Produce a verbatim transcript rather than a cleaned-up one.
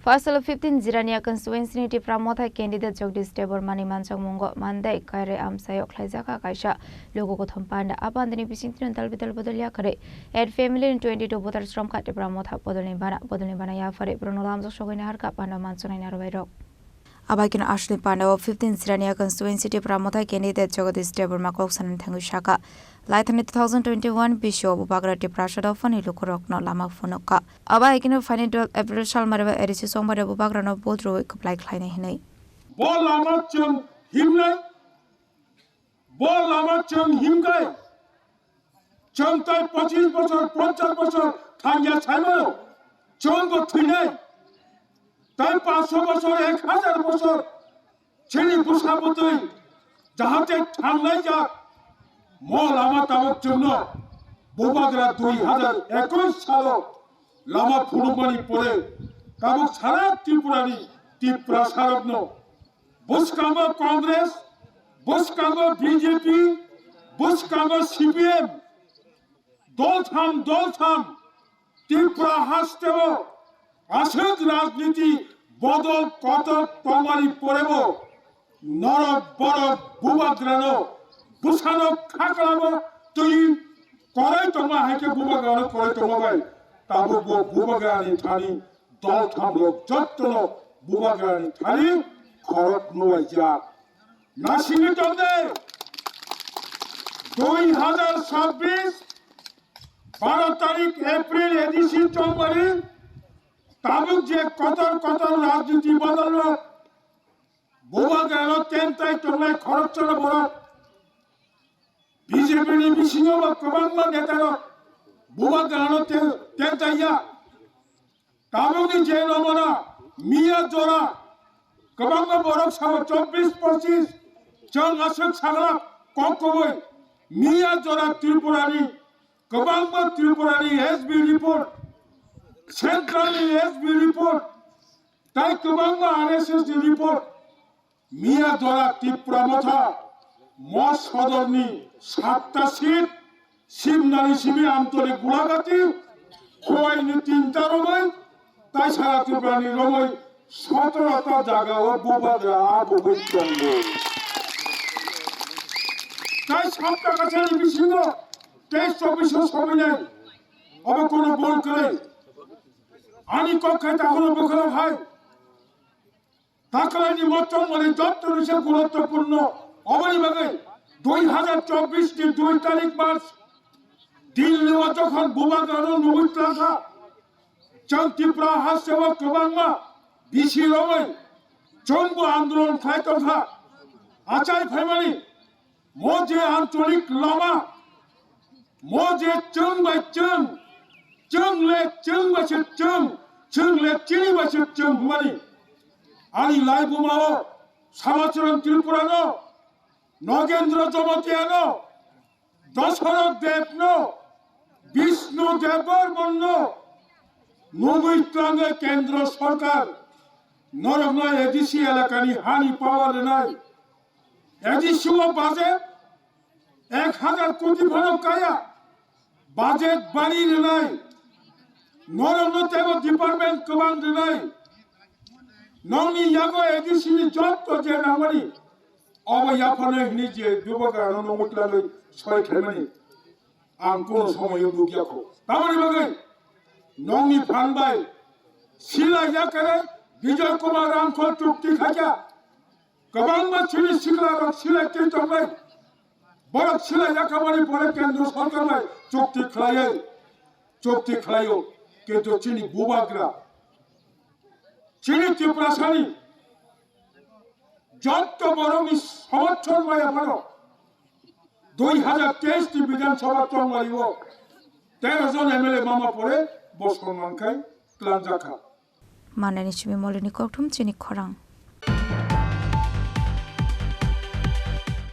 Phaisalo fifteen Jirania constituency ni Tipra Motha candidate Jagdish Debbarma ni manjakmungo Monday Kairai amchaio khlaijak kha kaisa luku kothom panda. A panda ni bisingtwi dal bidal bodol yakarwi eight family ni twenty two voters romkha Tipra Motha bodol ni bana, bodol ni bana yaphari borokno lamjak sogwi naharkha panda manchaknai narwai rok. Abaikeno aswkni pandao fifteen Jirania constituency Tipra Motha candidate Jagdish Debbarma kok sanani thangwi sakha, laithani two thousand twenty-one bisio bubagra Tiprasa dophani lukurokno lama phunukha. Abaikeno phaini dol April salmariba A D C chongmari bubagrano vote rwui kwplai khlainai hwnwi. Bo lama chwng himnai, bo lama chwng himkai. Chwng tai pochis bochor, ponchas bochor thangya saimano, chwng bo thwinai. Tai pansho bochor, ek hazar bochor chini bwsa bwtwi jahate thangnai jak. Mo lama tabuk chwngno bubagra dui hazar ekush salo lama phunukmani pore tabuk sara Tripurani Tiprasarokno bwskango Congress, bwskango B J P, bwskango C P M, doltham doltham Tripura hasteo aswk rajniti bodol kotor tongmani porebo norok borok bubagrano bwsano khaklamo twi korai tongma hai khe bubagrano korai tongma bai tabuk bo bubagrani thani doltham rok jottono bubagrani thani khorok nuwaijak. Nasingwi tongde dui hazar sabbish baro tarik April A D C chongmari tabuk je kotor kotor rajniti bodol rok bubagrano tentai tongnai khoroksa borok B J P ni bisingo bo kwbangma neta rok bubagrano ten-, tentai ya. Tabukni je nomona miya jora kwbangma borok sabo chobbish pochis chwng aswk sagra kok kubui miya jora Tripurani kwbangma Tripurani S B report, central ni S B report, tai kwbangma R S S ni report. Miya jora Tipra Motha, Mo sodorni satta seat, Simnani simi Amtoli Gulagati, Khowaini tinta romoi, tai sara Tripurani romoi sotoro ta jaga o bubagra a bugui tongo. Tai satta kasani bisingo tei chobbish o somoinai obo kono bol kwrwi. Ani kok khai takhoro bwkhwrang hai. Takhalaini mochong mani jotto nise guruttopurno. Oboni bagwi dui hazar chobbish ni dui tarik March Delhi o jokhon bubagrano nugwi tlangkha, chwng Tripura hasteo kwbangma bisi romwi chwngbo andolon khlai tongkha. Achai phaimani mo je ancholik lama, mo je chwng bai chwng, chwng le chwng bai se chwng, chwng le chini bai se chwng hwnmani. Ani laibuma o Samacharan Tripura no, Nogendra Jamatia no, Dasarath Deb no, Bishnu Debbarman no, nugwi twlangwi Kendra Sarkar norokno A D C elakani hani power rwnai. A D C o budget ek hazar koti phano kaya, budget bari rwnai, norokno teibo department kwbang rwnai, nokni yago A D C ni jotto je nangmani obo yapharnai hwnwi je bubagrano nugwi twlangwi soi khaimani ang kono somoyo nukya kho. Tamoni bagwi nokni phan bai sila yakare Bijoy Kumar Ramkhol chukti khaikha. Kwbangma chini sikla rok silai twi tongnai. Borok silai yakamani pore Kendra Sarkar bai chukti khlaiwi, chukti khlaio. Kintu chini bubagra, chini Tiprasani jotto borokni somorthon maya phano dui hazar teis ni Bidhan Sabha chongmari o tero jon M L A mama pore bo sonman khai tlangjak kha. Manani simi molini kokthum chini khorang.